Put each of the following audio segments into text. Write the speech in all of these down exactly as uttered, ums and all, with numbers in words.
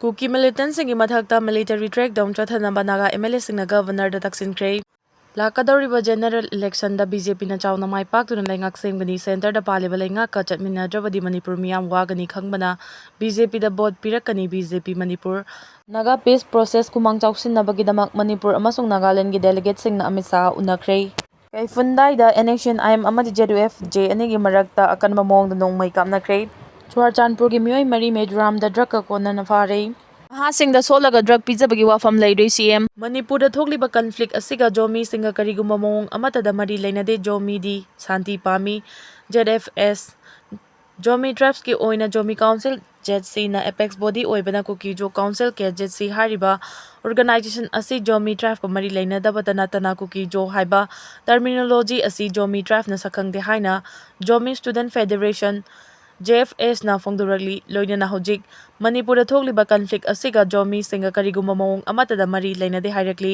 ꯀꯨꯀꯤ ꯃꯤꯂꯤꯇꯦꯟꯠꯁꯤꯡꯒꯤ ꯃꯊꯛꯇ military crackdown ꯆꯠꯊꯅꯕ Naga M L ꯑꯦꯁꯤꯡꯅ ꯒꯕꯔꯅꯔꯗ ꯇꯛꯁꯤꯟꯈ꯭ꯔꯦ꯫ ꯂꯥꯛꯀꯗꯧꯔꯤꯕ ꯖꯦꯅꯔꯦꯜ ꯏꯂꯦꯛꯁꯟꯗ ꯕꯤ ꯖꯦ ꯄꯤꯅ ꯆꯥꯎꯅ ꯃꯥꯏ ꯄꯥꯛꯇꯨꯅ ꯂꯩꯉꯥꯛ ꯁꯦꯝꯒꯅꯤ, ꯁꯦꯟꯇꯔꯗ ꯄꯥꯜꯂꯤꯕ ꯂꯩꯉꯥꯛꯀ ꯆꯠꯃꯤꯟꯅꯗ꯭ꯔꯕꯗꯤ ꯃꯅꯤꯄꯨꯔ ꯃꯤꯌꯥꯝ ꯋꯥꯒꯅꯤ ꯈꯪꯕꯅ ꯕꯤ ꯖꯦ ꯄꯤꯗ ꯚꯣꯠ ꯄꯤꯔꯛꯀꯅꯤ꯫ B J P Manipur. Naga peace process ꯈꯨꯃꯥꯡ ꯆꯥꯎꯁꯤꯟꯅꯕꯒꯤꯗꯃꯛ ꯃꯅꯤꯄꯨꯔ ꯑꯃꯁꯨꯡ ꯅꯥꯒꯥꯂꯦꯟꯗꯒꯤ ꯗꯦꯂꯤꯒꯦꯠꯁꯤꯡꯅ ꯑꯃꯤꯠ ꯁꯥꯍ ꯎꯅꯈ꯭ꯔꯦ꯫ ꯀꯩꯐꯨꯟꯗꯥꯏꯗ N S C N I M ꯑꯃꯗꯤ ꯖꯦ ꯌꯨ ꯑꯦꯐ ꯖꯦ ꯑꯅꯤꯒꯤ ꯃꯔꯛꯇ ꯑꯀꯟꯕ ꯃꯑꯣꯡꯗ ꯅꯣꯡꯃꯩ ꯀꯥꯞꯅꯈ꯭ꯔꯦ꯫ ꯆꯨꯔꯥꯆꯥꯟꯄꯨꯔꯒꯤ ꯃꯤꯑꯣꯏ ꯃꯔꯤ ꯃꯤꯖꯣꯔꯥꯝꯗ ꯗ꯭ꯔꯒꯀ ꯀꯣꯟꯅꯅ ꯐꯥꯔꯦ꯫ ꯅꯍꯥꯁꯤꯡꯗ ꯁꯣꯠꯂꯒ ꯗ꯭ꯔꯒ ꯄꯤꯖꯕꯒꯤ ꯋꯥꯐꯝ ꯂꯩꯔꯣꯏ, ꯁꯤ ꯑꯦꯝ꯫ ꯃꯅꯤꯄꯨꯔꯗ ꯊꯣꯛꯂꯤꯕ ꯀꯟꯐ꯭ꯂꯤꯛ ꯑꯁꯤꯒ ꯖꯣꯃꯤꯁꯤꯡꯒ ꯀꯔꯤꯒꯨꯝꯕ ꯃꯑꯣꯡ ꯑꯃꯠꯇꯗ ꯃꯔꯤ ꯂꯩꯅꯗꯦ, ꯖꯣꯃꯤꯗꯤ ꯁꯥꯟꯇꯤ ꯄꯥꯝꯃꯤ꯫ ꯖꯦ ꯑꯦꯐ ꯑꯦꯁ, ꯖꯣꯃꯤ ꯇ꯭ꯔꯥꯏꯕꯁꯀꯤ ꯑꯣꯏꯅ ꯖꯣꯃꯤ ꯀꯥꯎꯟꯁꯤꯜ, ꯖꯦꯠ ꯁꯤꯅ ꯑꯦꯄꯦꯛꯁ ꯕꯣꯗꯤ ꯑꯣꯏꯕꯅ ꯀꯨꯀꯤ ꯖꯣ ꯀꯥꯎꯟꯁꯤꯜ, ꯀꯦ ꯖꯦꯠ ꯁꯤ, ꯍꯥꯏꯔꯤꯕ ꯑꯣꯔꯒꯅꯥꯏꯖꯦꯁꯟ ꯑꯁꯤ ꯖꯣꯃꯤ ꯇ꯭ꯔꯥꯏꯕꯀ ꯃꯔꯤ ꯂꯩꯅꯗꯕꯇ ꯅꯠꯇꯅ ꯀꯨꯀꯤ ꯖꯣ ꯍꯥꯏꯕ ꯇꯔꯃꯤꯅꯣꯂꯣꯖꯤ ꯑꯁꯤ ꯖꯣꯃꯤ ꯇ꯭ꯔꯥꯏꯕꯅ ꯁꯛꯈꯪꯗꯦ ꯍꯥꯏꯅ Zomi student federation, J F ꯑꯦꯁꯅ ꯐꯣꯡꯗꯣꯔꯛꯂꯤ꯫ ꯂꯣꯏꯅꯅ ꯍꯧꯖꯤꯛ ꯃꯅꯤꯄꯨꯔꯗ ꯊꯣꯛꯂꯤꯕ ꯀꯟꯐ꯭ꯂꯤꯛ ꯑꯁꯤꯒ ꯖꯣꯃꯤꯁꯤꯡꯒ ꯀꯔꯤꯒꯨꯝꯕ ꯃꯑꯣꯡ ꯑꯃꯠꯇꯗ ꯃꯔꯤ ꯂꯩꯅꯗꯦ ꯍꯥꯏꯔꯛꯂꯤ꯫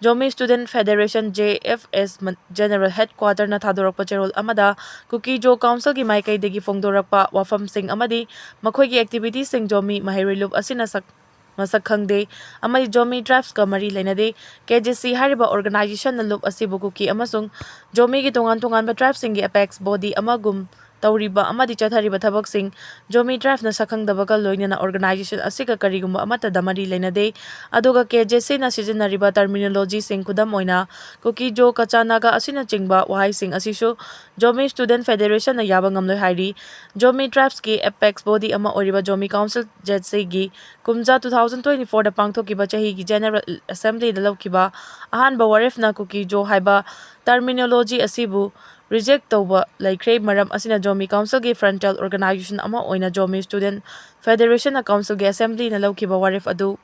Zomi student federation, J F S, ꯃ-, ꯖꯦꯅꯔꯦꯜ ꯍꯦꯗꯀ꯭ꯋꯥꯇꯔꯅ ꯊꯥꯗꯣꯔꯛꯄ ꯆꯦꯔꯣꯜ ꯑꯃꯗ ꯀꯨꯀꯤ ꯖꯣ ꯀꯥꯎꯟꯁꯤꯜꯒꯤ ꯃꯥꯏꯀꯩꯗꯒꯤ ꯐꯣꯡꯗꯣꯔꯛꯄ ꯋꯥꯐꯝꯁꯤꯡ ꯑꯃꯗꯤ ꯃꯈꯣꯏꯒꯤ ꯑꯦꯛꯇꯤꯚꯤꯇꯤꯁꯤꯡ ꯖꯣꯃꯤ ꯃꯍꯩꯔꯣꯏ ꯂꯨꯞ ꯑꯁꯤꯅ ꯁꯛ-, ꯃꯁꯛ ꯈꯪꯗꯦ ꯑꯃꯗꯤ ꯖꯣꯃꯤ ꯇ꯭ꯔꯥꯏꯕꯁꯀ ꯃꯔꯤ ꯂꯩꯅꯗꯦ꯫ ꯀꯦ ꯖꯦ ꯁꯤ ꯍꯥꯏꯔꯤꯕ ꯑꯣꯔꯒꯅꯥꯏꯖꯦꯁꯟꯅ ꯂꯨꯞ ꯑꯁꯤꯕꯨ ꯀꯨꯀꯤ ꯑꯃꯁꯨꯡ ꯖꯣꯃꯤꯒꯤ ꯇꯣꯉꯥꯟ ꯇꯣꯉꯥꯟꯕ ꯇ꯭ꯔꯥꯏꯕꯁꯤꯡꯒꯤ ꯑꯦꯄꯦꯛꯁ ꯕꯣꯗꯤ ꯑꯃꯒꯨꯝ ꯇꯧꯔꯤꯕ ꯑꯃꯗꯤ ꯆꯠꯊꯔꯤꯕ ꯊꯕꯛꯁꯤꯡ ꯖꯣꯃꯤ ꯇ꯭ꯔꯥꯏꯕꯅ ꯁꯛꯈꯪꯗꯕꯒ ꯂꯣꯏꯅꯅ ꯑꯣꯔꯒꯅꯥꯏꯖꯦꯁꯟ ꯑꯁꯤꯒ ꯀꯔꯤꯒꯨꯝꯕ ꯑꯃꯠꯇꯗ ꯃꯔꯤ ꯂꯩꯅꯗꯦ꯫ ꯑꯗꯨꯒ ꯀꯦ ꯖꯦ ꯁꯤꯅ ꯁꯤꯖꯤꯟꯅꯔꯤꯕ ꯇꯔꯃꯤꯅꯣꯂꯣꯖꯤꯁꯤꯡ, ꯈꯨꯗꯝ ꯑꯣꯏꯅ ꯀꯨꯀꯤ ꯖꯣ, ꯀꯆꯥ ꯅꯥꯒꯥ ꯑꯁꯤꯅꯆꯤꯡꯕ ꯋꯥꯍꯩꯁꯤꯡ ꯑꯁꯤꯁꯨ ꯖꯣꯃꯤ ꯁ꯭ꯇꯨꯗꯦꯟꯠ ꯐꯦꯗꯦꯔꯦꯁꯟꯅ ꯌꯥꯕ ꯉꯝꯂꯣꯏ ꯍꯥꯏꯔꯤ꯫ ꯖꯣꯃꯤ ꯇ꯭ꯔꯥꯏꯕꯁꯀꯤ ꯑꯦꯄꯦꯛꯁ ꯕꯣꯗꯤ ꯑꯃ ꯑꯣꯏꯔꯤꯕ ꯖꯣꯃꯤ ꯀꯥꯎꯟꯁꯤꯜ, ꯖꯦꯠ ꯁꯤꯒꯤ ꯀꯨꯝꯖꯥ two thousand twenty-fourꯗ ꯄꯥꯡꯊꯣꯛꯈꯤꯕ ꯆꯍꯤꯒꯤ ꯖꯦꯅꯔꯦꯜ ꯑꯦꯁꯦꯝꯕ꯭ꯂꯤꯗ ꯂꯧꯈꯤꯕ ꯑꯍꯥꯟꯕ ꯋꯥꯔꯦꯞꯅ ꯀꯨꯀꯤ ꯖꯣ ꯍꯥꯏꯕ ꯇꯔꯃꯤꯅꯣꯂꯣꯖꯤ ꯑꯁꯤꯕꯨ ꯔꯤꯖꯦꯛ ꯇꯧꯕ ꯂꯩꯈ꯭ꯔꯦ꯫ ꯃꯔꯝ ꯑꯁꯤꯅ ꯖꯣꯃꯤ ꯀꯥꯎꯟꯁꯤꯜꯒꯤ ꯐ꯭ꯔꯟꯇꯦꯜ ꯑꯣꯔꯒꯅꯥꯏꯖꯦꯁꯟ ꯑꯃ ꯑꯣꯏꯅ ꯖꯣꯃꯤ ꯁ꯭ꯇꯨꯗꯦꯟꯠ ꯐꯦꯗꯦꯔꯦꯁꯟꯅ ꯀꯥꯎꯟꯁꯤꯜꯒꯤ ꯑꯦꯁꯦꯝꯕ꯭ꯂꯤꯅ ꯂꯧꯈꯤꯕ ꯋꯥꯔꯦꯞ ꯑꯗꯨ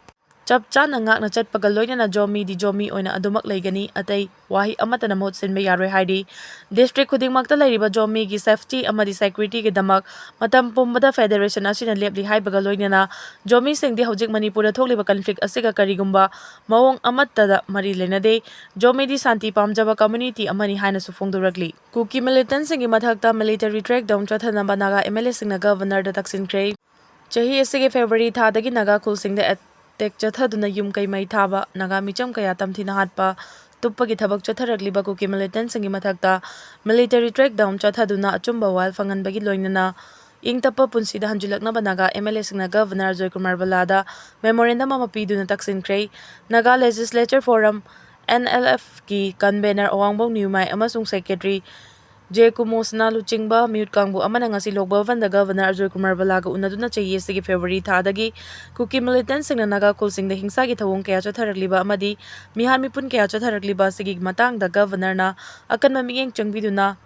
ꯆꯞ ꯆꯥꯅ ꯉꯥꯛꯅ ꯆꯠꯄꯒ ꯂꯣꯏꯅꯅ ꯖꯣꯃꯤꯗꯤ ꯖꯣꯃꯤ ꯑꯣꯏꯅ ꯑꯗꯨꯃꯛ ꯂꯩꯒꯅꯤ, ꯑꯇꯩ ꯋꯥꯍꯩ ꯑꯃꯠꯇꯅ ꯃꯍꯨꯠ ꯁꯤꯟꯕ ꯌꯥꯔꯣꯏ ꯍꯥꯏꯔꯤ꯫ ꯗꯤꯁꯇ꯭ꯔꯤꯛ ꯈꯨꯗꯤꯡꯃꯛꯇ ꯂꯩꯔꯤꯕ ꯖꯣꯃꯤꯒꯤ ꯁꯦꯐꯇꯤ ꯑꯃꯗꯤ ꯁꯦꯀ꯭ꯌꯨꯔꯤꯇꯤꯒꯤꯗꯃꯛ ꯃꯇꯝ ꯄꯨꯝꯕꯗ ꯐꯦꯗꯦꯔꯦꯁꯟ ꯑꯁꯤꯅ ꯂꯦꯞꯂꯤ ꯍꯥꯏꯕꯒ ꯂꯣꯏꯅꯅ ꯖꯣꯃꯤꯁꯤꯡꯗꯤ ꯍꯧꯖꯤꯛ ꯃꯅꯤꯄꯨꯔꯗ ꯊꯣꯛꯂꯤꯕ ꯀꯟꯐ꯭ꯂꯤꯛ ꯑꯁꯤꯒ ꯀꯔꯤꯒꯨꯝꯕ ꯃꯑꯣꯡ ꯑꯃꯠꯇꯗ ꯃꯔꯤ ꯂꯩꯅꯗꯦ꯫ ꯖꯣꯃꯤꯗꯤ ꯁꯥꯟꯇꯤ ꯄꯥꯝꯖꯕ ꯀꯝꯃ꯭ꯌꯨꯅꯤꯇꯤ ꯑꯃꯅꯤ ꯍꯥꯏꯅꯁꯨ ꯐꯣꯡꯗꯣꯔꯛꯂꯤ꯫ ꯀꯨꯀꯤ ꯃꯤꯂꯤꯇꯦꯟꯠꯁꯤꯡꯒꯤ ꯃꯊꯛꯇ ꯃꯤꯂꯤꯇꯔꯤ ꯀ꯭ꯔꯦꯛꯗꯥꯎꯟ ꯆꯠꯊꯅꯕ ꯅꯥꯒꯥ ꯑꯦꯝ ꯑꯦꯜ ꯑꯦꯁꯤꯡꯅ ꯒꯕꯔꯅꯔꯗ ꯇꯛꯁꯤꯟꯈ꯭ꯔꯦ꯫ ꯆꯍꯤ ꯑꯁꯤꯒꯤ February ꯊꯥꯗꯒꯤ ꯅꯥꯒꯥ ꯈꯨꯜꯁꯤꯡꯗ ꯑꯦꯇꯦꯛ ꯆꯠꯊꯗꯨꯅ ꯌꯨꯝ ꯀꯩ ꯃꯩ ꯊꯥꯕ, ꯅꯥꯒꯥ ꯃꯤꯆꯝ ꯀꯌꯥ ꯇꯝꯊꯤꯅ ꯍꯥꯠꯄ, ꯇꯨꯞꯄꯒꯤ ꯊꯕꯛ ꯆꯠꯊꯔꯛꯂꯤꯕ ꯀꯨꯀꯤ ꯃꯤꯂꯤꯇꯦꯟꯁꯤꯡꯒꯤ ꯃꯊꯛꯇ ꯃꯤꯂꯤꯇꯔꯤ ꯀ꯭ꯔꯦꯛꯗꯥꯎꯟ ꯆꯠꯊꯗꯨꯅ ꯑꯆꯨꯝꯕ ꯋꯥꯌꯦꯜ ꯐꯪꯍꯟꯕꯒꯤ ꯂꯣꯏꯅꯅ ꯏꯪ ꯇꯞꯄ ꯄꯨꯟꯁꯤꯗ ꯍꯟꯖꯤꯜꯂꯛꯅꯕ ꯅꯥꯒꯥ MLA ꯁꯤꯡꯅ ꯒꯚꯔꯅꯔ ꯑꯖꯣꯏ ꯀꯨꯃꯥꯔ ꯕꯂꯥꯗ ꯃꯦꯃꯣꯔꯦꯟꯗꯝ ꯑꯃ ꯄꯤꯗꯨꯅ ꯇꯛꯁꯤꯟꯈ꯭ꯔꯦ꯫ ꯅꯥꯒꯥ Legislature Forum, NLFꯀꯤ ꯀꯟꯚꯦꯅꯔ ꯑꯋꯥꯡꯕꯧ ꯅꯤꯌꯨꯃꯥꯏ ꯑꯃꯁꯨꯡ ꯁꯦꯀ꯭ꯔꯦꯇꯔꯤ ꯖꯦ ꯀꯨꯃꯣꯁꯅꯥ ꯂꯨꯆꯤꯡꯕ ꯃꯤꯍꯨꯠ ꯀꯥꯡꯕꯨ ꯑꯃꯅ ꯉꯁꯤ ꯂꯣꯛ ꯚꯕꯟꯗ ꯒꯚꯔꯅꯔ ꯑꯖꯣꯏ ꯀꯨꯃꯥꯔ ꯕꯂꯥꯒ ꯎꯅꯗꯨꯅ ꯆꯍꯤ ꯑꯁꯤꯒꯤ February ꯊꯥꯗꯒꯤ ꯀꯨꯀꯤ ꯃꯤꯂꯤꯇꯦꯟꯁꯤꯡꯅ ꯅꯥꯒꯥ ꯈꯨꯜꯁꯤꯡꯗ ꯍꯤꯡꯁꯥꯒꯤ ꯊꯧꯑꯣꯡ ꯀꯌꯥ ꯆꯠꯊꯔꯛꯂꯤꯕ ꯑꯃꯗꯤ ꯃꯤꯍꯥꯠ ꯃꯤꯄꯨꯟ ꯀꯌꯥ ꯆꯠꯊꯔꯛꯂꯤꯕ ꯑꯁꯤꯒꯤ ꯃꯇꯥꯡꯗ ꯒꯚꯔꯅꯔꯅ ꯑꯀꯟꯕ ꯃꯤꯠꯌꯦꯡ ꯆꯪꯕꯤꯗꯨꯅ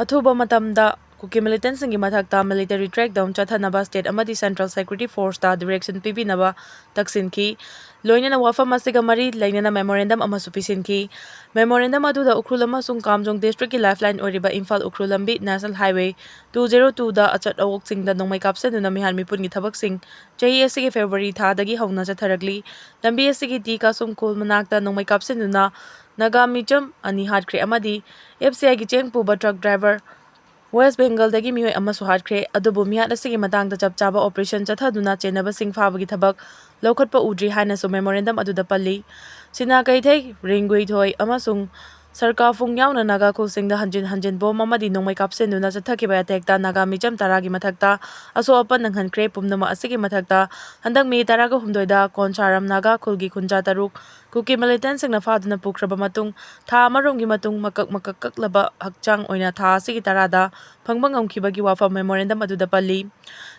ꯑꯊꯨꯕ ꯃꯇꯝꯗ ꯀꯨꯀꯤ ꯃꯤꯂꯤꯇꯦꯟꯁꯤꯡꯒꯤ ꯃꯊꯛꯇ ꯃꯤꯂꯤꯇꯔꯤ ꯀ꯭ꯔꯦꯛꯗꯥꯎꯟ ꯆꯠꯊꯅꯕ ꯁ꯭ꯇꯦꯠ ꯑꯃꯗꯤ ꯁꯦꯟꯇ꯭ꯔꯦꯜ ꯁꯦꯀ꯭ꯌꯨꯔꯤꯇꯤ ꯐꯣꯔꯁꯇ ꯗꯤꯔꯦꯛꯁꯟ ꯄꯤꯕꯤꯅꯕ ꯇꯛꯁꯤꯟꯈꯤ꯫ ꯂꯣꯏꯅꯅ ꯋꯥꯐꯝ ꯑꯁꯤꯒ ꯃꯔꯤ ꯂꯩꯅꯅ ꯃꯦꯃꯣꯔꯦꯟꯗꯝ ꯑꯃꯁꯨ ꯄꯤꯁꯤꯟꯈꯤ꯫ ꯃꯦꯃꯣꯔꯦꯟꯗꯝ ꯑꯗꯨꯗ ꯎꯈ꯭ꯔꯨꯜ ꯑꯃꯁꯨꯡ ꯀꯥꯝꯖꯣꯡ ꯗꯤꯁꯇ꯭ꯔꯤꯛꯀꯤ ꯂꯥꯏꯐꯂꯥꯏꯟ ꯑꯣꯏꯔꯤꯕ ꯏꯝꯐꯥꯜ ꯎꯈ꯭ꯔꯨꯜ ꯂꯝꯕꯤ ꯅꯦꯁꯅꯦꯜ ꯍꯥꯏꯋꯦ ꯇꯨ ꯖꯦꯔꯣ ꯇꯨꯗ ꯑꯆꯠ ꯑꯋꯣꯛꯁꯤꯡꯗ ꯅꯣꯡꯃꯩ ꯀꯥꯞꯁꯤꯟꯗꯨꯅ ꯃꯤꯍꯥꯠ ꯃꯤꯄꯨꯟꯒꯤ ꯊꯕꯛꯁꯤꯡ ꯆꯍꯤ ꯑꯁꯤꯒꯤ February ꯊꯥꯗꯒꯤ ꯍꯧꯅ ꯆꯠꯊꯔꯛꯂꯤ꯫ ꯂꯝꯕꯤ ꯑꯁꯤꯒꯤ ꯇꯤ ꯀꯥꯁꯨꯝ ꯈꯨꯜ ꯃꯅꯥꯛꯇ ꯅꯣꯡꯃꯩ ꯀꯥꯞꯁꯤꯟꯗꯨꯅ ꯅꯥꯒꯥ ꯃꯤꯆꯝ ꯑꯅꯤ ꯍꯥꯠꯈ꯭ꯔꯦ ꯑꯃꯗꯤ FCIꯒꯤ ꯆꯦꯡ ꯄꯨꯕ ꯇ꯭ꯔꯛ ꯗ꯭ꯔꯥꯏꯚꯔ ꯋꯦꯁ ꯕꯦꯡꯒꯜꯗꯒꯤ ꯃꯤꯑꯣꯏ ꯑꯃꯁꯨ ꯍꯥꯠꯈ꯭ꯔꯦ꯫ ꯑꯗꯨꯕꯨ ꯃꯤꯍꯥꯠ ꯑꯁꯤꯒꯤ ꯃꯇꯥꯡꯗ ꯆꯞ ꯆꯥꯕ ꯑꯣꯄꯔꯦꯁꯟ ꯆꯠꯊꯗꯨꯅ ꯆꯦꯟꯅꯕꯁꯤꯡ ꯐꯥꯕꯒꯤ ꯊꯕꯛ ꯂꯧꯈꯠꯄ ꯎꯗ꯭ꯔꯤ ꯍꯥꯏꯅꯁꯨ ꯃꯦꯃꯣꯔꯦꯟꯗꯝ ꯑꯗꯨꯗ ꯄꯜꯂꯤ꯫ ꯁꯤꯅꯥ ꯀꯩꯊꯩ, ꯔꯤꯡꯒꯨꯏꯊꯣꯏ ꯑꯃꯁꯨꯡ ꯁꯔꯀꯥꯐꯨꯡ ꯌꯥꯎꯅ ꯅꯥꯒꯥ ꯈꯨꯜꯁꯤꯡꯗ ꯍꯟꯖꯤꯟ ꯍꯟꯖꯤꯟ ꯕꯣꯝ ꯑꯃꯗꯤ ꯅꯣꯡꯃꯩ ꯀꯥꯞꯁꯤꯟꯗꯨꯅ ꯆꯠꯊꯈꯤꯕ ꯑꯦꯇꯦꯛꯇ ꯅꯥꯒꯥ ꯃꯤꯆꯝ ꯇꯔꯥꯒꯤ ꯃꯊꯛꯇ ꯑꯁꯣꯛ ꯑꯄꯟ ꯅꯪꯍꯟꯈ꯭ꯔꯦ꯫ ꯄꯨꯝꯅꯃꯛ ꯑꯁꯤꯒꯤ ꯃꯊꯛꯇ ꯍꯟꯗꯛ ꯃꯦ ꯇꯔꯥꯒ ꯍꯨꯝꯗꯣꯏꯗ ꯀꯣꯟꯁꯥꯔꯝ ꯅꯥꯒꯥ ꯈꯨꯜꯒꯤ ꯈꯨꯟꯖꯥ ꯇꯔꯨꯛ ꯀꯨꯀꯤ ꯃꯤꯂꯤꯇꯦꯟꯁꯤꯡꯅ ꯐꯥꯗꯨꯅ ꯄꯨꯈ꯭ꯔꯕ ꯃꯇꯨꯡ ꯊꯥ ꯑꯃꯔꯣꯝꯒꯤ ꯃꯇꯨꯡ ꯃꯀꯛ ꯃꯀꯛ ꯀꯛꯂꯕ ꯍꯛꯆꯥꯡ ꯑꯣꯏꯅ ꯊꯥ ꯑꯁꯤꯒꯤ ꯇꯔꯥꯗ ꯐꯪꯕ ꯉꯝꯈꯤꯕꯒꯤ ꯋꯥꯐꯝ ꯃꯦꯃꯣꯔꯦꯟꯗꯝ ꯑꯗꯨꯗ ꯄꯜꯂꯤ꯫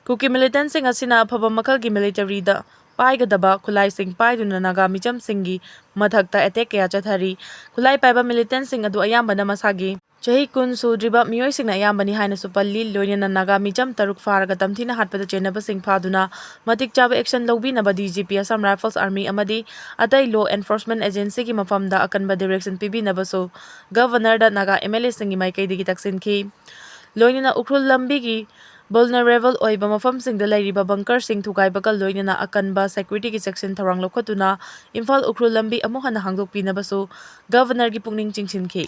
ꯀꯨꯀꯤ ꯃꯤꯂꯤꯇꯦꯟꯁꯤꯡ ꯑꯁꯤꯅ ꯑꯐꯕ ꯃꯈꯜꯒꯤ ꯃꯤꯂꯤꯇꯔꯤꯗ ꯄꯥꯏꯒꯗꯕ ꯈꯨꯠꯂꯥꯏꯁꯤꯡ ꯄꯥꯏꯗꯨꯅ ꯅꯥꯒꯥ ꯃꯤꯆꯝꯁꯤꯡꯒꯤ ꯃꯊꯛꯇ ꯑꯦꯇꯦꯛ ꯀꯌꯥ ꯆꯠꯊꯔꯤ꯫ ꯈꯨꯠꯂꯥꯏ ꯄꯥꯏꯕ ꯃꯤꯂꯤꯇꯦꯟꯁꯤꯡ ꯑꯗꯨ ꯑꯌꯥꯝꯕꯅ ꯃꯁꯥꯒꯤ ꯆꯍꯤ ꯀꯨꯟ ꯁꯨꯗ꯭ꯔꯤꯕ ꯃꯤꯑꯣꯏꯁꯤꯡꯅ ꯑꯌꯥꯝꯕꯅꯤ ꯍꯥꯏꯅꯁꯨ ꯄꯜꯂꯤ꯫ ꯂꯣꯏꯅꯅ ꯅꯥꯒꯥ ꯃꯤꯆꯝ ꯇꯔꯨꯛ ꯐꯥꯔꯒ ꯇꯝꯊꯤꯅ ꯍꯥꯠꯄꯗ ꯆꯦꯟꯅꯕꯁꯤꯡ ꯐꯥꯗꯨꯅ ꯃꯇꯤꯛ ꯆꯥꯕ action ꯂꯧꯕꯤꯅꯕ DGP, Assam Rifles, Army ꯑꯃꯗꯤ ꯑꯇꯩ law enforcement agencyꯒꯤ ꯃꯐꯝꯗ ꯑꯀꯟꯕ direction ꯄꯤꯕꯤꯅꯕꯁꯨ ꯒꯚꯔꯅꯔꯗ ꯅꯥꯒꯥ MLAꯁꯤꯡꯒꯤ ꯃꯥꯏꯀꯩꯗꯒꯤ ꯇꯛꯁꯤꯟꯈꯤ꯫ ꯂꯣꯏꯅꯅ ꯎꯈ꯭ꯔꯨꯜ ꯂꯝꯕꯤꯒꯤ vulnerable ꯑꯣꯏꯕ ꯃꯐꯝꯁꯤꯡꯗ ꯂꯩꯔꯤꯕ bunkerꯁꯤꯡ ꯊꯨꯒꯥꯏꯕꯒ ꯂꯣꯏꯅꯅ ꯑꯀꯟꯕ securityꯒꯤ section ꯊꯧꯔꯥꯡ ꯂꯧꯈꯠꯇꯨꯅ ꯏꯝꯐꯥꯜ ꯎꯈ꯭ꯔꯨꯜ ꯂꯝꯕꯤ ꯑꯃꯨꯛ ꯍꯟꯅ ꯍꯥꯡꯗꯣꯛꯄꯤꯅꯕꯁꯨ ꯒꯚꯔꯅꯔꯒꯤ ꯄꯨꯛꯅꯤꯡ ꯆꯤꯡꯁꯤꯟꯈꯤ꯫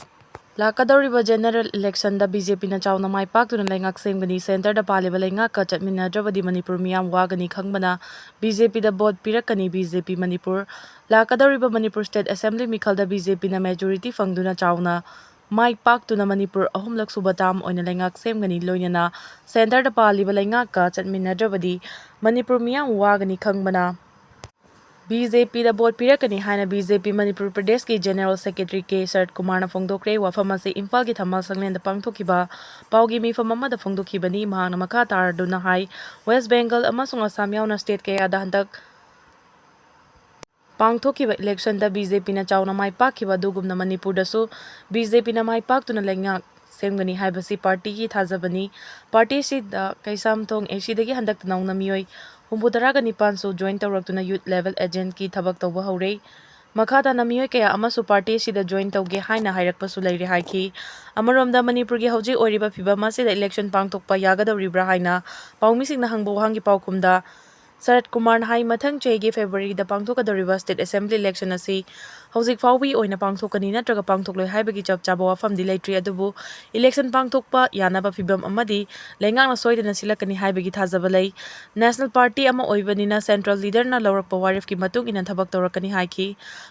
ꯂꯥꯛꯀꯗꯧꯔꯤꯕ general election ꯗ B J P ꯅ ꯆꯥꯎꯅ ꯃꯥꯏ ꯄꯥꯛꯇꯨꯅ ꯂꯩꯉꯥꯛ ꯁꯦꯝꯒꯅꯤ꯫ Centre ꯗ ꯄꯥꯜꯂꯤꯕ ꯂꯩꯉꯥꯛꯀ ꯆꯠꯃꯤꯟꯅꯗ꯭ꯔꯕꯗꯤ ꯃꯅꯤꯄꯨꯔ ꯃꯤꯌꯥꯝ ꯋꯥꯒꯅꯤ ꯈꯪꯕꯅ B J P ꯗ vote ꯄꯤꯔꯛꯀꯅꯤ꯫ B J P Manipur. ꯂꯥꯛꯀꯗꯧꯔꯤꯕ Manipur State Assembly ꯃꯤꯈꯜꯗ B J P ꯅ majority ꯐꯪꯗꯨꯅ ꯆꯥꯎꯅ ꯃꯥꯏ ꯄꯥꯛꯇꯨꯅ ꯃꯅꯤꯄꯨꯔ ꯑꯍꯨꯝꯂꯛ ꯁꯨꯕ term ꯑꯣꯏꯅ ꯂꯩꯉꯥꯛ ꯁꯦꯝꯒꯅꯤ꯫ ꯂꯣꯏꯅꯅ centre ꯗ ꯄꯥꯜꯂꯤꯕ ꯂꯩꯉꯥꯛꯀ ꯆꯠꯃꯤꯟꯅꯗ꯭ꯔꯕꯗꯤ ꯃꯅꯤꯄꯨꯔ ꯃꯤꯌꯥꯝ ꯋꯥꯒꯅꯤ ꯈꯪꯕꯅ B J P ꯗ vote ꯄꯤꯔꯛꯀꯅꯤ ꯍꯥꯏꯅ B J P ꯃꯅꯤꯄꯨꯔ ꯄ꯭ꯔꯗꯦꯁꯀꯤ General Secretary ꯀꯦ ꯁꯔꯠ ꯀꯨꯃꯥꯔꯅ ꯐꯣꯡꯗꯣꯛꯈ꯭ꯔꯦ꯫ ꯋꯥꯐꯝ ꯑꯁꯤ ꯏꯝꯐꯥꯜꯒꯤ ꯊꯝꯕꯥꯜ ꯁꯪꯂꯦꯟꯗ ꯄꯥꯡꯊꯣꯛꯈꯤꯕ ꯄꯥꯎꯒꯤ ꯃꯤꯐꯝ ꯑꯃꯗ ꯐꯣꯡꯗꯣꯛꯈꯤꯕꯅꯤ꯫ ꯃꯍꯥꯛꯅ ꯃꯈꯥ ꯇꯥꯔꯗꯨꯅ ꯍꯥꯏ, West Bengal ꯑꯃꯁꯨꯡ ꯑꯁꯥꯝ ꯌꯥꯎꯅ state ꯀꯌꯥꯗ ꯍꯟꯗꯛ ꯄꯥꯡꯊꯣꯛꯈꯤꯕ election ꯗ B J P ꯅ ꯆꯥꯎꯅ ꯃꯥꯏ ꯄꯥꯛꯈꯤꯕ ꯑꯗꯨꯒꯨꯝꯅ ꯃꯅꯤꯄꯨꯔꯗꯁꯨ B J P ꯅ ꯃꯥꯏ ꯄꯥꯛꯇꯨꯅ ꯂꯩꯉꯥꯛ ꯁꯦꯝꯒꯅꯤ ꯍꯥꯏꯕꯁꯤ party ꯒꯤ ꯊꯥꯖꯕꯅꯤ꯫ Party ꯑꯁꯤꯗ ꯀꯩꯁꯥꯝꯊꯣꯡ A C ꯗꯒꯤ ꯍꯟꯗꯛꯇ ꯅꯧꯅ ꯃꯤꯑꯣꯏ ꯍꯨꯝꯐꯨꯇꯔꯥꯒ ꯅꯤꯄꯥꯟꯁꯨ join ꯇꯧꯔꯛꯇꯨꯅ youth level agent ꯀꯤ ꯊꯕꯛ ꯇꯧꯕ ꯍꯧꯔꯦ꯫ ꯃꯈꯥ ꯇꯥꯅ ꯃꯤꯑꯣꯏ ꯀꯌꯥ ꯑꯃꯁꯨ party ꯑꯁꯤꯗ join ꯇꯧꯒꯦ ꯍꯥꯏꯅ ꯍꯥꯏꯔꯛꯄꯁꯨ ꯂꯩꯔꯦ ꯍꯥꯏꯈꯤ꯫ ꯑꯃꯔꯣꯝꯗ ꯃꯅꯤꯄꯨꯔꯒꯤ ꯍꯧꯖꯤꯛ ꯑꯣꯏꯔꯤꯕ ꯐꯤꯕꯝ ꯑꯁꯤꯗ election ꯄꯥꯡꯊꯣꯛꯄ ꯌꯥꯒꯗꯧꯔꯤꯕ꯭ꯔꯥ ꯍꯥꯏꯅ ꯄꯥꯎꯃꯤꯁꯤꯡꯅ ꯍꯪꯕ ꯋꯥꯍꯪꯒꯤ ꯄꯥꯎꯈꯨꯝꯗ ꯁꯔꯠ ꯀꯨꯃꯥꯔꯅ ꯍꯥꯏ, ꯃꯊꯪ ꯆꯍꯤꯒꯤ February ꯗ ꯄꯥꯡꯊꯣꯛꯀꯗꯧꯔꯤꯕ State Assembly election ꯑꯁꯤ ꯍꯧꯖꯤꯛ ꯐꯥꯎꯕꯒꯤ ꯑꯣꯏꯅ ꯄꯥꯡꯊꯣꯛꯀꯅꯤ ꯅꯠꯇ꯭ꯔꯒ ꯄꯥꯡꯊꯣꯛꯂꯣꯏ ꯍꯥꯏꯕꯒꯤ ꯆꯞ ꯆꯥꯕ ꯋꯥꯐꯝꯗꯤ ꯂꯩꯇ꯭ꯔꯤ, ꯑꯗꯨꯕꯨ election ꯄꯥꯡꯊꯣꯛꯄ ꯌꯥꯅꯕ ꯐꯤꯕꯝ ꯑꯃꯗꯤ ꯂꯩꯉꯥꯛꯅ ꯁꯣꯏꯗꯅ ꯁꯤꯜꯂꯛꯀꯅꯤ ꯍꯥꯏꯕꯒꯤ ꯊꯥꯖꯕ ꯂꯩ꯫ National party ꯑꯃ ꯑꯣꯏꯕꯅꯤꯅ central leader ꯅ ꯂꯧꯔꯛꯄ ꯋꯥꯔꯦꯞꯀꯤ ꯃꯇꯨꯡ ꯏꯟꯅ ꯊꯕꯛ ꯇꯧꯔꯛꯀꯅꯤ ꯍꯥꯏꯈꯤ꯫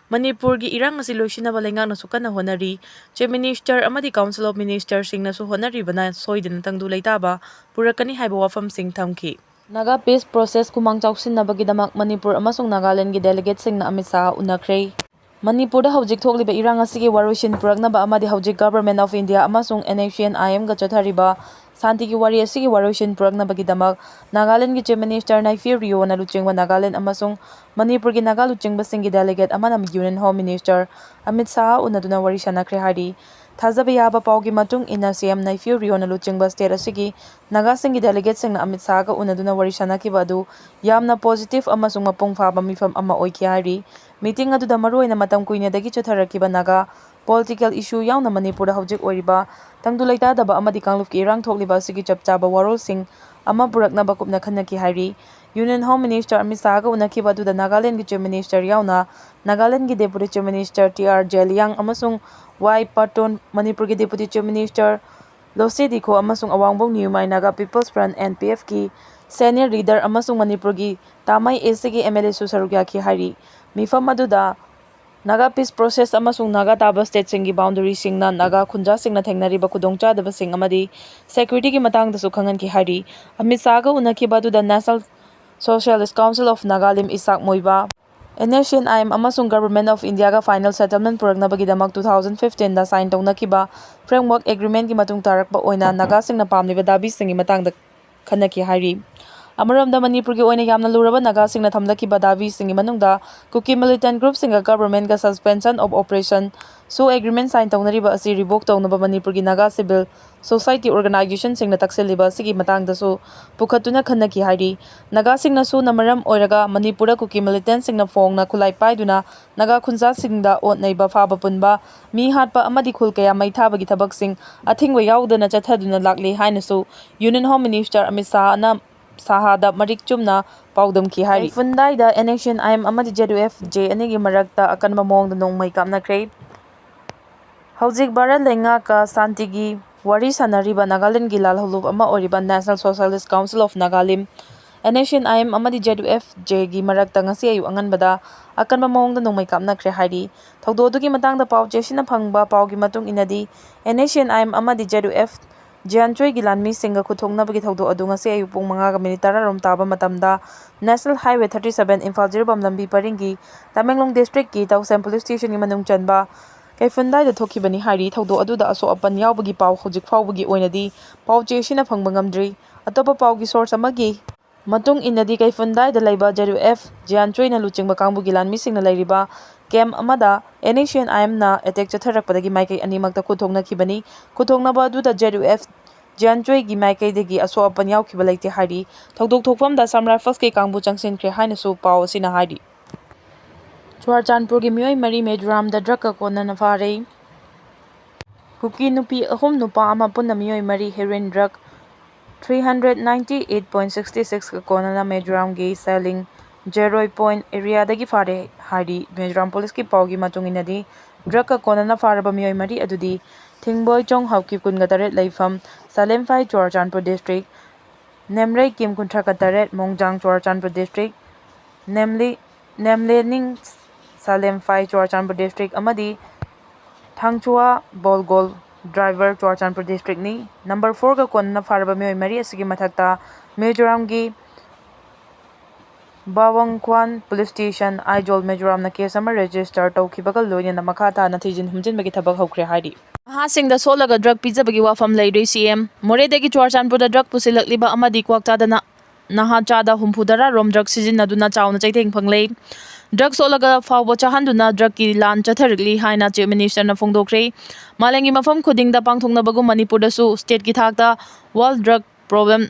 ꯃꯅꯤꯄꯨꯔꯒꯤ ꯏꯔꯥꯡ ꯑꯁꯤ ꯂꯣꯏꯁꯤꯟꯅꯕ ꯂꯩꯉꯥꯛꯅꯁꯨ ꯀꯟꯅ ꯍꯣꯠꯅꯔꯤ꯫ Chief Minister ꯑꯃꯗꯤ Council of Minister ꯁꯤꯡꯅꯁꯨ ꯍꯣꯠꯅꯔꯤꯕꯅ ꯁꯣꯏꯗꯅ ꯇꯪꯗꯨ ꯂꯩꯇꯥꯕ ꯄꯨꯔꯛꯀꯅꯤ ꯍꯥꯏꯕ ꯋꯥꯐꯝꯁꯤꯡ ꯊꯝꯈꯤ꯫ Naga Peace Process ꯈꯨꯃꯥꯡ ꯆꯥꯎꯁꯤꯟꯅꯕꯒꯤꯗꯃꯛ ꯃꯅꯤꯄꯨꯔ ꯑꯃꯁꯨꯡ ꯅꯥꯒꯥꯂꯦꯟꯒꯤ delegateꯁꯤꯡꯅ ꯑꯃꯤꯠ ꯁꯥꯍ ꯎꯅꯈ꯭ꯔꯦ꯫ ꯃꯅꯤꯄꯨꯔꯗ ꯍꯧꯖꯤꯛ ꯊꯣꯛꯂꯤꯕ ꯏꯔꯥꯡ ꯑꯁꯤꯒꯤ ꯋꯥꯔꯣꯏꯁꯤꯟ ꯄꯨꯔꯛꯅꯕ ꯑꯃꯗꯤ ꯍꯧꯖꯤꯛ Government of India ꯑꯃꯁꯨꯡ N S C N I M ꯒ ꯆꯠꯊꯔꯤꯕ ꯁꯥꯟꯇꯤꯒꯤ ꯋꯥꯔꯤ ꯑꯁꯤꯒꯤ ꯋꯥꯔꯣꯏꯁꯤꯟ ꯄꯨꯔꯛꯅꯕꯒꯤꯗꯃꯛ ꯅꯥꯒꯥꯂꯦꯟꯒꯤ Chief Minister ꯅꯩꯐꯤꯎ ꯔꯤꯑꯣꯅ ꯂꯨꯆꯤꯡꯕ ꯅꯥꯒꯥꯂꯦꯟ ꯑꯃꯁꯨꯡ ꯃꯅꯤꯄꯨꯔꯒꯤ ꯅꯥꯒꯥ ꯂꯨꯆꯤꯡꯕꯁꯤꯡꯒꯤ delegate ꯑꯃꯅ Union Home Minister Amit Shah ꯎꯅꯗꯨꯅ ꯋꯥꯔꯤ ꯁꯥꯟꯅꯈ꯭ꯔꯦ ꯍꯥꯏꯔꯤ꯫ ꯊꯥꯖꯕ ꯌꯥꯕ ꯄꯥꯎꯒꯤ ꯃꯇꯨꯡ ꯏꯟꯅ, C M ꯅꯩꯐꯤꯎ ꯔꯤꯑꯣꯅ ꯂꯨꯆꯤꯡꯕ state ꯑꯁꯤꯒꯤ ꯅꯥꯒꯥꯁꯤꯡꯒꯤ delegateꯁꯤꯡꯅ ꯑꯃꯤꯠ ꯁꯥꯍꯒ ꯎꯅꯗꯨꯅ ꯋꯥꯔꯤ ꯁꯥꯟꯅꯈꯤꯕ ꯑꯗꯨ ꯌꯥꯝꯅ positive ꯑꯃꯁꯨꯡ ꯃꯄꯨꯡ ꯐꯥꯕ ꯃꯤꯐꯝ ꯑꯃ ꯑꯣꯏꯈꯤ ꯍꯥꯏꯔꯤ꯫ Meeting ꯑꯗꯨꯗ ꯃꯔꯨꯑꯣꯏꯅ ꯃꯇꯝ ꯀꯨꯏꯅꯗꯒꯤ ꯆꯠꯊꯔꯛꯈꯤꯕ ꯅꯥꯒꯥ political issue ꯌꯥꯎꯅ ꯃꯅꯤꯄꯨꯔꯗ ꯍꯧꯖꯤꯛ ꯑꯣꯏꯔꯤꯕ ꯇꯪꯗꯨ ꯂꯩꯇꯥꯗꯕ ꯑꯃꯗꯤ ꯀꯥꯡꯂꯨꯞꯀꯤ ꯏꯔꯥꯡ ꯊꯣꯛꯂꯤꯕ ꯑꯁꯤꯒꯤ ꯆꯞ ꯆꯥꯕ ꯋꯥꯔꯣꯜꯁꯤꯡ ꯑꯃ ꯄꯨꯔꯛꯅꯕ ꯀꯨꯞꯅ ꯈꯟꯅꯈꯤ ꯍꯥꯏꯔꯤ꯫ Union Home Minister ꯑꯃꯤꯠ ꯁꯥꯍꯒ ꯎꯅꯈꯤꯕ ꯑꯗꯨꯗ ꯅꯥꯒꯥꯂꯦꯟꯗꯒꯤ Chief Minister ꯌꯥꯎꯅ ꯅꯥꯒꯥꯂꯦꯟꯗꯒꯤ Deputy Chief Minister T R Zeliang ꯑꯃꯁꯨꯡ ꯋꯥꯏ ꯄꯥꯇꯣꯟ, ꯃꯅꯤꯄꯨꯔꯒꯤ Deputy Chief Minister Loshe Dikho ꯑꯃꯁꯨꯡ ꯑꯋꯥꯡꯕꯣꯡ Newmai Naga peoples front, N P ꯑꯦꯐꯀꯤ senior leader ꯑꯃꯁꯨꯡ ꯃꯅꯤꯄꯨꯔꯒꯤ ꯇꯥꯃꯩ ꯑꯦꯁ ꯁꯤꯒꯤ ꯑꯦꯝ ꯑꯦꯜ ꯑꯦꯁꯨ ꯁꯔꯨꯛ ꯌꯥꯈꯤ ꯍꯥꯏꯔꯤ꯫ ꯃꯤꯐꯝ ꯑꯗꯨꯗ ꯅꯥꯒꯥ peace process ꯑꯃꯁꯨꯡ ꯅꯥꯒꯥ ꯇꯥꯕ stateꯁꯤꯡꯒꯤ boundaryꯁꯤꯡꯅ ꯅꯥꯒꯥ ꯈꯨꯟꯖꯥꯁꯤꯡꯅ ꯊꯦꯡꯅꯔꯤꯕ ꯈꯨꯗꯣꯡꯆꯥꯗꯕꯁꯤꯡ ꯑꯃꯗꯤ securityꯒꯤ ꯃꯇꯥꯡꯗꯁꯨ ꯈꯪꯍꯟꯈꯤ ꯍꯥꯏꯔꯤ꯫ ꯑꯃꯤꯠ ꯁꯥꯍꯒ ꯎꯅꯈꯤꯕ ꯑꯗꯨꯗ National Socialist Council of Nagalim, Isak Muivah, N S C N I M ꯑꯃꯁꯨꯡ Government of Indiaꯒ final settlement ꯄꯨꯔꯛꯅꯕꯒꯤꯗꯃꯛ two thousand fifteenꯗ sign ꯇꯧꯅꯈꯤꯕ framework agreementꯀꯤ ꯃꯇꯨꯡ ꯇꯥꯔꯛꯄ ꯑꯣꯏꯅ ꯅꯥꯒꯥꯁꯤꯡꯅ ꯄꯥꯝꯂꯤꯕ ꯗꯥꯕꯤꯁꯤꯡꯒꯤ ꯃꯇꯥꯡꯗ ꯈꯟꯅꯈꯤ ꯍꯥꯏꯔꯤ꯫ ꯑꯃꯔꯣꯝꯗ ꯃꯅꯤꯄꯨꯔꯒꯤ ꯑꯣꯏꯅ ꯌꯥꯝꯅ ꯂꯨꯔꯕ ꯅꯥꯒꯥꯁꯤꯡꯅ ꯊꯝꯂꯛꯈꯤꯕ ꯗꯥꯕꯤꯁꯤꯡꯒꯤ ꯃꯅꯨꯡꯗ ꯀꯨꯀꯤ militant groupꯁꯤꯡꯒ governmentꯀ suspension of operation, so agreement sign ꯇꯧꯅꯔꯤꯕ ꯑꯁꯤ revoke ꯇꯧꯅꯕ ꯃꯅꯤꯄꯨꯔꯒꯤ ꯅꯥꯒꯥ civil society organizationꯁꯤꯡꯅ ꯇꯛꯁꯤꯜꯂꯤꯕ ꯑꯁꯤꯒꯤ ꯃꯇꯥꯡꯗꯁꯨ ꯄꯨꯈꯠꯇꯨꯅ ꯈꯟꯅꯈꯤ ꯍꯥꯏꯔꯤ꯫ ꯅꯥꯒꯥꯁꯤꯡꯅ ꯁꯨꯅ ꯃꯔꯝ ꯑꯣꯏꯔꯒ ꯃꯅꯤꯄꯨꯔꯗ ꯀꯨꯀꯤ militantꯁꯤꯡꯅ ꯐꯣꯡꯅ ꯈꯨꯠꯂꯥꯏ ꯄꯥꯏꯗꯨꯅ ꯅꯥꯒꯥ ꯈꯨꯟꯖꯥꯁꯤꯡꯗ ꯑꯣꯠ ꯅꯩꯕ, ꯐꯥꯕ ꯄꯨꯟꯕ, ꯃꯤ ꯍꯥꯠꯄ ꯑꯃꯗꯤ ꯈꯨꯜ ꯀꯌꯥ ꯃꯩ ꯊꯥꯕꯒꯤ ꯊꯕꯛꯁꯤꯡ ꯑꯊꯤꯡꯕ ꯌꯥꯎꯗꯅ ꯆꯠꯊꯗꯨꯅ ꯂꯥꯛꯂꯤ ꯍꯥꯏꯅꯁꯨ Union Home Minister ꯑꯃꯤꯠ ꯁꯥꯍꯅ ꯁꯥꯍꯗ ꯃꯔꯤꯛ ꯆꯨꯝꯅ ꯄꯥꯎꯗꯝꯈꯤ ꯍꯥꯏꯔꯤ꯫ ꯀꯩꯐꯨꯟꯗꯥꯏꯗ N S C N I M ꯑꯃꯗꯤ ꯖꯦ ꯌꯨ ꯑꯦꯐ ꯖꯦ ꯑꯅꯤꯒꯤ ꯃꯔꯛꯇ ꯑꯀꯟꯕ ꯃꯑꯣꯡꯗ ꯅꯣꯡꯃꯩ ꯀꯥꯞꯅꯈ꯭ꯔꯦ꯫ ꯍꯧꯖꯤꯛ ꯚꯥꯔꯠ ꯂꯩꯉꯥꯛꯀ ꯁꯥꯟꯇꯤꯒꯤ ꯋꯥꯔꯤ ꯁꯥꯟꯅꯔꯤꯕ ꯅꯥꯒꯥꯂꯦꯟꯗꯒꯤ ꯂꯥꯜꯍꯧꯂꯨꯞ ꯑꯃ ꯑꯣꯏꯔꯤꯕ National Socialist Council of Nagalim, N S C N I M, ꯑꯃꯗꯤ Z U F J ꯒꯤ ꯃꯔꯛꯇ ꯉꯁꯤ ꯑꯌꯨꯛ ꯑꯉꯟꯕꯗ ꯑꯀꯟꯕ ꯃꯑꯣꯡꯗ ꯅꯣꯡꯃꯩ ꯀꯥꯞꯅꯈ꯭ꯔꯦ ꯍꯥꯏꯔꯤ꯫ ꯊꯧꯗꯣꯛ ꯑꯗꯨꯒꯤ ꯃꯇꯥꯡꯗ ꯄꯥꯎ ꯆꯦꯁꯤꯅ ꯐꯪꯕ ꯄꯥꯎꯒꯤ ꯃꯇꯨꯡ ꯏꯟꯅꯗꯤ, N S C N I M ꯑꯃꯗꯤ Z U F ꯖꯤꯌꯥꯟꯆꯣꯏꯒꯤ ꯂꯥꯟꯃꯤꯁꯤꯡꯒ ꯈꯨꯠꯊꯣꯛꯅꯕꯒꯤ ꯊꯧꯗꯣꯛ ꯑꯗꯨ ꯉꯁꯤ ꯑꯌꯨꯛ ꯄꯨꯡ ꯃꯉꯥꯒ ꯃꯤꯅꯤꯠ ꯇꯔꯥꯔꯣꯝ ꯇꯥꯕ ꯃꯇꯝꯗ National Highway thirty seven Imphal Jiribam ꯂꯝꯕꯤ ꯄꯔꯤꯡꯒꯤ ꯇꯃꯦꯡꯂꯣꯡ district ꯀꯤ ꯇꯧꯁꯦꯝ police station ꯒꯤ ꯃꯅꯨꯡ ꯆꯟꯕ ꯀꯩꯐꯨꯟꯗꯥꯏꯗ ꯊꯣꯛꯈꯤꯕꯅꯤ ꯍꯥꯏꯔꯤ꯫ ꯊꯧꯗꯣꯛ ꯑꯗꯨꯗ ꯑꯁꯣꯛ ꯑꯄꯟ ꯌꯥꯎꯕꯒꯤ ꯄꯥꯎ ꯍꯧꯖꯤꯛ ꯐꯥꯎꯕꯒꯤ ꯑꯣꯏꯅꯗꯤ ꯄꯥꯎ ꯆꯦꯁꯤꯅ ꯐꯪꯕ ꯉꯝꯗ꯭ꯔꯤ꯫ ꯑꯇꯣꯞꯄ ꯄꯥꯎꯒꯤ source ꯑꯃꯒꯤ ꯃꯇꯨꯡ ꯏꯟꯅꯗꯤ, ꯀꯩꯐꯨꯟꯗꯥꯏꯗ ꯂꯩꯕ Z U F ꯖꯤꯌꯥꯟꯆꯣꯏꯅ ꯂꯨꯆꯤꯡꯕ ꯀꯥꯡꯕꯨꯒꯤ ꯂꯥꯟꯃꯤꯁꯤꯡꯅ ꯂꯩꯔꯤꯕ camp ꯑꯃꯗ N S C N I M ꯅ attack ꯆꯠꯊꯔꯛꯄꯗꯒꯤ ꯃꯥꯏꯀꯩ ꯑꯅꯤꯃꯛꯇ ꯈꯨꯠꯊꯣꯛꯅꯈꯤꯕꯅꯤ꯫ ꯈꯨꯠꯊꯣꯛꯅꯕ ꯑꯗꯨꯗ Z U F ꯖꯤꯌꯥꯟꯆꯣꯏꯒꯤ ꯃꯥꯏꯀꯩꯗꯒꯤ ꯑꯁꯣꯛ ꯑꯄꯟ ꯌꯥꯎꯈꯤꯕ ꯂꯩꯇꯦ ꯍꯥꯏꯔꯤ꯫ ꯊꯧꯗꯣꯛ ꯊꯣꯛꯐꯝꯗ Assam Rifles ꯀꯤ ꯀꯥꯡꯕꯨ ꯆꯪꯁꯤꯟꯈ꯭ꯔꯦ ꯍꯥꯏꯅꯁꯨ ꯄꯥꯎ ꯑꯁꯤꯅ ꯍꯥꯏꯔꯤ꯫ ꯆꯨꯔꯥꯆꯥꯟꯄꯨꯔꯒꯤ ꯃꯤꯑꯣꯏ ꯃꯔꯤ ꯃꯤꯖꯣꯔꯥꯝꯗ drug ꯀ ꯀꯣꯟꯅꯅ ꯐꯥꯔꯦ꯫ ꯀꯨꯀꯤ ꯅꯨꯄꯤ ꯑꯍꯨꯝ ꯅꯨꯄꯥ ꯑꯃ ꯄꯨꯟꯅ ꯃꯤꯑꯣꯏ ꯃꯔꯤ heroin drug three hundred ninety eight point sixty ꯁꯤꯛꯁꯀ ꯀꯣꯟꯅꯅ ꯃꯤꯖꯣꯔꯥꯝꯒꯤ ꯁꯦꯂꯤꯡ ꯖꯦꯔꯣꯏ ꯄꯣꯏꯟ ꯑꯦꯔꯤꯌꯥꯗꯒꯤ ꯐꯥꯔꯦ ꯍꯥꯏꯔꯤ꯫ ꯃꯤꯖꯣꯔꯥꯝ ꯄꯨꯂꯤꯁꯀꯤ ꯄꯥꯎꯒꯤ ꯃꯇꯨꯡ ꯏꯟꯅꯗꯤ, ꯗ꯭ꯔꯒꯀ ꯀꯣꯟꯅꯅ ꯐꯥꯔꯕ ꯃꯤꯑꯣꯏ ꯃꯔꯤ ꯑꯗꯨꯗꯤ ꯊꯤꯡꯕꯣꯏ ꯆꯣꯡ ꯍꯥꯎꯀꯤꯞ ꯀꯨꯟꯒ ꯇꯔꯦꯠ ꯂꯩꯐꯝ ꯁꯥꯂꯦꯝꯐꯥꯏ ꯆꯨꯔꯆꯥꯟꯄꯨꯔ ꯗꯤꯁꯇ꯭ꯔꯤꯛ, ꯅꯦꯝꯔꯩ ꯀꯤꯝ ꯀꯨꯟꯊ꯭ꯔꯥꯒ ꯇꯔꯦꯠ ꯃꯣꯡꯖꯥꯡ ꯆꯨꯔꯆꯥꯟꯄꯨꯔ ꯗꯤꯁꯇ꯭ꯔꯤꯛ, ꯅꯦꯝꯂꯤ ꯅꯦꯝꯂꯦꯅꯤꯡ ꯁꯥꯂꯦꯝꯐꯥꯏ ꯆꯨꯔꯆꯥꯟꯄꯨꯔ ꯗꯤꯁꯇ꯭ꯔꯤꯛ ꯑꯃꯗꯤ ꯊꯥꯡꯆꯨꯋꯥ ꯕꯣꯜꯒꯣꯜ ꯗ꯭ꯔꯥꯏꯚꯔ ꯆꯨꯔꯆꯥꯟꯄꯨꯔ ꯗꯤꯁꯇ꯭ꯔꯤꯛꯅꯤ꯫ ꯅꯝꯕꯔ ꯐꯣꯔꯒ ꯀꯣꯟꯅꯅ ꯐꯥꯔꯕ ꯃꯤꯑꯣꯏ ꯃꯔꯤ ꯑꯁꯤꯒꯤ ꯃꯊꯛꯇ ꯃꯤꯖꯣꯔꯥꯝꯒꯤ ꯕꯥꯋꯪꯈ꯭ꯋꯥꯟ ꯄꯨꯂꯤꯁ ꯁ꯭ꯇꯦꯁꯟ, ꯑꯥꯏꯖꯣꯜ, ꯃꯤꯖꯣꯔꯥꯝꯅ ꯀꯦꯁ ꯑꯃ ꯔꯦꯖꯤꯁꯇꯔ ꯇꯧꯈꯤꯕꯒ ꯂꯣꯏꯅꯅ ꯃꯈꯥ ꯇꯥꯅ ꯊꯤꯖꯤꯟ ꯍꯨꯝꯖꯤꯟꯕꯒꯤ ꯊꯕꯛ ꯍꯧꯈ꯭ꯔꯦ ꯍꯥꯏꯔꯤ꯫ ꯅꯍꯥꯁꯤꯡꯗ ꯁꯣꯠꯂꯒ ꯗ꯭ꯔꯒ ꯄꯤꯖꯕꯒꯤ ꯋꯥꯐꯝ ꯂꯩꯔꯤ꯫ ꯁꯤ ꯑꯦꯝ ꯃꯣꯔꯦꯗꯒꯤ ꯆꯨꯔꯆꯥꯟꯄꯨꯔꯗ ꯗ꯭ꯔꯒ ꯄꯨꯁꯤꯜꯂꯛꯂꯤꯕ ꯑꯃꯗꯤ ꯀ꯭ꯋꯥꯛꯇꯥꯗꯅ ꯅꯍꯥ ꯆꯥꯗ ꯍꯨꯝꯐꯨ ꯇꯔꯥ ꯔꯣꯝ ꯗ꯭ꯔꯒ ꯁꯤꯖꯤꯟꯅꯗꯨꯅ ꯆꯥꯎꯅ ꯆꯩꯊꯦꯡ ꯐꯪꯂꯦ꯫ ꯗ꯭ꯔꯒ ꯁꯣꯠꯂꯒ ꯐꯥꯎꯕ ꯆꯥꯍꯟꯗꯨꯅ ꯗ꯭ꯔꯒꯀꯤ ꯂꯥꯟ ꯆꯠꯊꯔꯛꯂꯤ ꯍꯥꯏꯅ ꯆꯤꯐ ꯃꯤꯅꯤꯁꯇꯔꯅ ꯐꯣꯡꯗꯣꯛꯈ꯭ꯔꯦ꯫ ꯃꯥꯂꯦꯝꯒꯤ ꯃꯐꯝ ꯈꯨꯗꯤꯡꯗ ꯄꯥꯡꯊꯣꯛꯅꯕꯒꯨꯝ ꯃꯅꯤꯄꯨꯔꯗꯁꯨ ꯁ꯭ꯇꯦꯠꯀꯤ ꯊꯥꯛꯇ world drug problem,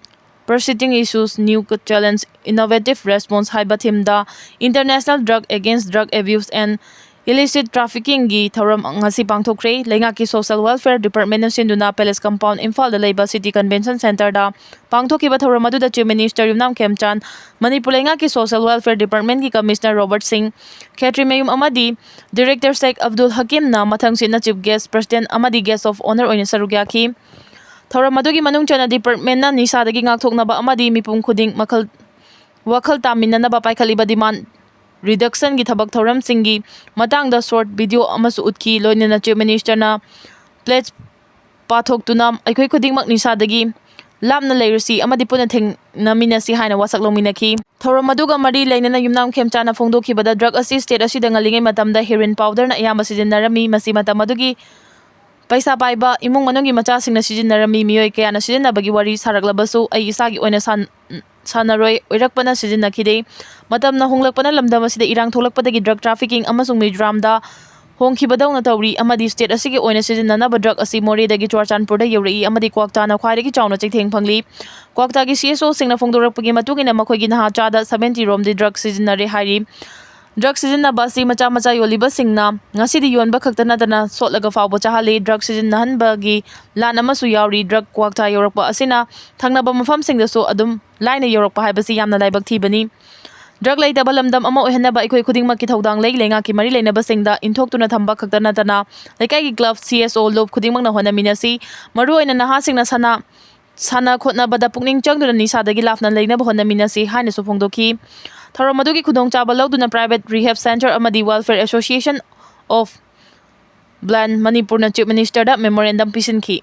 persisting issues, new challenge, innovative response ꯍꯥꯏꯕ ꯊꯤꯝꯗ international drug against drug abuse and illicit ꯇ꯭ꯔꯥꯐꯤꯀꯤꯡꯒꯤ ꯊꯧꯔꯝ ꯉꯁꯤ ꯄꯥꯡꯊꯣꯛꯈ꯭ꯔꯦ꯫ ꯂꯩꯉꯥꯛꯀꯤ ꯁꯣꯁꯤꯌꯦꯜ ꯋꯦꯜꯐꯤꯌꯔ ꯗꯤꯄꯥꯔꯠꯃꯦꯟꯅ ꯁꯤꯟꯗꯨꯅ ꯄꯦꯂꯦꯁ ꯀꯝꯄꯥꯎꯟ ꯏꯝꯐꯥꯜꯗ ꯂꯩꯕ ꯁꯤꯇꯤ ꯀꯟꯚꯦꯟꯁꯟ ꯁꯦꯟꯇꯔꯗ ꯄꯥꯡꯊꯣꯛꯈꯤꯕ ꯊꯧꯔꯝ ꯑꯗꯨꯗ ꯆꯤꯐ ꯃꯤꯅꯤꯁꯇꯔ ꯌꯨꯝꯅꯥꯝ ꯈꯦꯝꯆꯥꯟ, ꯃꯅꯤꯄꯨꯔ ꯂꯩꯉꯥꯛꯀꯤ ꯁꯣꯁꯤꯌꯦꯜ ꯋꯦꯜꯐꯤꯌꯔ ꯗꯤꯄꯥꯔꯠꯃꯦꯟꯒꯤ ꯀꯃꯤꯁꯅꯔ ꯔꯣꯕꯔꯠ ꯁꯤꯡ, ꯈꯦꯇ꯭ꯔꯤꯃꯌꯨꯝ ꯑꯃꯗꯤ ꯗꯤꯔꯦꯛꯇꯔ ꯁꯦꯛ ꯑꯕꯗꯨꯜ ꯍꯀꯤꯝꯅ ꯃꯊꯪꯁꯤꯠꯅ ꯆꯤꯐ ꯒꯦꯁ, ꯄ꯭ꯔꯁꯤꯗꯦꯟꯠ ꯑꯃꯗꯤ ꯒꯦꯁ ꯑꯣꯐ ꯑꯣꯅꯔ ꯑꯣꯏꯅ ꯁꯔꯨꯛ ꯌꯥꯈꯤ꯫ ꯊꯧꯔꯝ ꯑꯗꯨꯒꯤ ꯃꯅꯨꯡ ꯆꯟꯅ ꯗꯤꯄꯥꯔꯠꯃꯦꯟꯅ ꯅꯤꯁꯥꯗꯒꯤ ꯉꯥꯛꯊꯣꯛꯅꯕ ꯑꯃꯗꯤ ꯃꯤꯄꯨꯝ ꯈꯨꯗꯤꯡ ꯃꯈꯜ, ꯋꯥꯈꯜ ꯇꯥꯃꯤꯟꯅꯅꯕ ꯄꯥꯏꯈꯠꯂꯤꯕ ꯗꯤꯃꯥꯟ ꯔꯤꯗꯛꯁꯟꯒꯤ ꯊꯕꯛ ꯊꯧꯔꯝꯁꯤꯡꯒꯤ ꯃꯇꯥꯡꯗ ꯁꯣꯔꯠ ꯚꯤꯗꯤꯑꯣ ꯑꯃꯁꯨ ꯎꯠꯈꯤ꯫ ꯂꯣꯏꯅꯅ ꯆꯤꯐ ꯃꯤꯅꯤꯁꯇꯔꯅ ꯄ꯭ꯂꯦꯖ ꯄꯥꯊꯣꯛꯇꯨꯅ ꯑꯩꯈꯣꯏ ꯈꯨꯗꯤꯡꯃꯛ ꯅꯤꯁꯥꯗꯒꯤ ꯂꯥꯞꯅ ꯂꯩꯔꯁꯤ ꯑꯃꯗꯤ ꯄꯨꯟꯅ ꯊꯦꯡꯅꯃꯤꯟꯅꯁꯤ ꯍꯥꯏꯅ ꯋꯥꯁꯛ ꯂꯧꯃꯤꯟꯅꯈꯤ꯫ ꯊꯧꯔꯝ ꯑꯗꯨꯒ ꯃꯔꯤ ꯂꯩꯅꯅ ꯌꯨꯝꯅꯥꯝ ꯈꯦꯝꯆꯥꯅ ꯐꯣꯡꯗꯣꯛꯈꯤꯕꯗ, ꯗ꯭ꯔꯒ ꯑꯁꯤ ꯁ꯭ꯇꯦꯠ ꯑꯁꯤꯗ ꯉꯜꯂꯤꯉꯩ ꯃꯇꯝꯗ ꯍꯦꯔꯣꯏꯟ ꯄꯥꯎꯗꯔꯅ ꯑꯌꯥꯝꯕ ꯁꯤꯖꯤꯟꯅꯔꯝꯃꯤ꯫ ꯃꯁꯤ ꯃꯇꯝ ꯑꯗꯨꯒꯤ ꯄꯩꯁꯥ ꯄꯥꯏꯕ ꯏꯃꯨꯡ ꯃꯅꯨꯡꯒꯤ ꯃꯆꯥꯁꯤꯡꯅ ꯁꯤꯖꯤꯟꯅꯔꯝꯃꯤ꯫ ꯃꯤꯑꯣꯏ ꯀꯌꯥꯅ ꯁꯤꯖꯤꯟꯅꯕꯒꯤ ꯋꯥꯔꯤ ꯁꯥꯔꯛꯂꯕꯁꯨ, ꯑꯩ ꯏꯁꯥꯒꯤ ꯑꯣꯏꯅ ꯁꯥꯟ-, ꯁꯥꯟꯅꯔꯣꯏ ꯑꯣꯏꯔꯛꯄꯅ ꯁꯤꯖꯤꯟꯅꯈꯤꯗꯦ꯫ ꯃꯇꯝꯅ ꯍꯣꯡꯂꯛꯄꯅ ꯂꯝꯗꯝ ꯑꯁꯤꯗ ꯏꯔꯥꯡ ꯊꯣꯛꯂꯛꯄꯗꯒꯤ ꯗ꯭ꯔꯒ ꯇ꯭ꯔꯥꯐꯤꯀꯤꯡ ꯑꯃꯁꯨꯡ ꯃꯤꯖꯣꯔꯥꯝꯗ ꯍꯣꯡꯈꯤꯕꯗꯧꯅ ꯇꯧꯔꯤ ꯑꯃꯗꯤ ꯁ꯭ꯇꯦꯠ ꯑꯁꯤꯒꯤ ꯑꯣꯏꯅ ꯁꯤꯖꯤꯟꯅꯅꯕ ꯗ꯭ꯔꯒ ꯑꯁꯤ ꯃꯣꯔꯦꯗꯒꯤ ꯆꯨꯔꯆꯥꯟꯄꯨꯔꯗ ꯌꯧꯔꯛꯏ ꯑꯃꯗꯤ ꯀ꯭ꯋꯥꯛꯇꯥꯅ ꯈ꯭ꯋꯥꯏꯗꯒꯤ ꯆꯥꯎꯅ ꯆꯩꯊꯦꯡ ꯐꯪꯂꯤ꯫ ꯀ꯭ꯋꯥꯛꯇꯥꯒꯤ ꯁꯤ ꯑꯦꯁ ꯑꯣꯁꯤꯡꯅ ꯐꯣꯡꯗꯣꯔꯛꯄꯒꯤ ꯃꯇꯨꯡ ꯏꯟꯅ, ꯃꯈꯣꯏꯒꯤ ꯅꯍꯥ ꯆꯥꯗ ꯁꯚꯦꯟꯇꯤ ꯔꯣꯝꯗꯤ ꯗ꯭ꯔꯒ ꯁꯤꯖꯤꯟꯅꯔꯦ ꯍꯥꯏꯔꯤ꯫ ꯗ꯭ꯔꯒ ꯁꯤꯖꯤꯟꯅꯕ ꯑꯁꯤ ꯃꯆꯥ ꯃꯆꯥ ꯌꯣꯜꯂꯤꯕꯁꯤꯡꯅ ꯉꯁꯤꯗꯤ ꯌꯣꯟꯕ ꯈꯛꯇ ꯅꯠꯇꯅ ꯁꯣꯠꯂꯒ ꯐꯥꯎꯕ ꯆꯥꯍꯜꯂꯤ꯫ ꯗ꯭ꯔꯒ ꯁꯤꯖꯤꯟꯅꯍꯟꯕꯒꯤ ꯂꯥꯟ ꯑꯃꯁꯨ ꯌꯥꯎꯔꯤ꯫ ꯗ꯭ꯔꯒ ꯀ꯭ꯋꯥꯛꯊꯥ ꯌꯧꯔꯛꯄ ꯑꯁꯤꯅ ꯊꯪꯅꯕ ꯃꯐꯝꯁꯤꯡꯗꯁꯨ ꯑꯗꯨꯝ ꯂꯥꯏꯅ ꯌꯧꯔꯛꯄ ꯍꯥꯏꯕꯁꯤ ꯌꯥꯝꯅ ꯂꯥꯏꯕꯛ ꯊꯤꯕꯅꯤ꯫ ꯗ꯭ꯔꯒ ꯂꯩꯇꯕ ꯂꯝꯗꯝ ꯑꯃ ꯑꯣꯏꯍꯟꯅꯕ ꯑꯩꯈꯣꯏ ꯈꯨꯗꯤꯡꯃꯛꯀꯤ ꯊꯧꯗꯥꯡ ꯂꯩ꯫ ꯂꯩꯉꯥꯛꯀꯤ ꯃꯔꯤ ꯂꯩꯅꯕꯁꯤꯡꯗ ꯏꯟꯊꯣꯛꯇꯨꯅ ꯊꯝꯕ ꯈꯛꯇ ꯅꯠꯇꯅ ꯂꯩꯀꯥꯏꯒꯤ ꯀ꯭ꯂꯕ, ꯁꯤ ꯑꯦꯁ ꯑꯣ, ꯂꯨꯞ ꯈꯨꯗꯤꯡꯃꯛꯅ ꯍꯣꯠꯅꯃꯤꯟꯅꯁꯤ꯫ ꯃꯔꯨꯑꯣꯏꯅ ꯅꯍꯥꯁꯤꯡꯅ ꯁꯥꯟꯅ ꯁꯥꯟꯅ ꯈꯣꯠꯅꯕꯗ ꯄꯨꯛꯅꯤꯡ ꯆꯪꯗꯨꯅ ꯅꯤꯁꯥꯗꯒꯤ ꯂꯥꯞꯅ ꯂꯩꯅꯕ ꯍꯣꯠꯅꯃꯤꯟꯅꯁꯤ ꯍꯥꯏꯅꯁꯨ ꯐꯣꯡꯗꯣꯛꯈꯤ꯫ ꯊꯧꯔꯝ ꯑꯗꯨꯒꯤ ꯈꯨꯗꯣꯡꯆꯥꯕ ꯂꯧꯗꯨꯅ Private Rehab Centre ꯑꯃꯗꯤ Welfare Association of Blind ꯃꯅꯤꯄꯨꯔꯅ Chief Minister ꯗ memorandum ꯄꯤꯁꯤꯟꯈꯤ꯫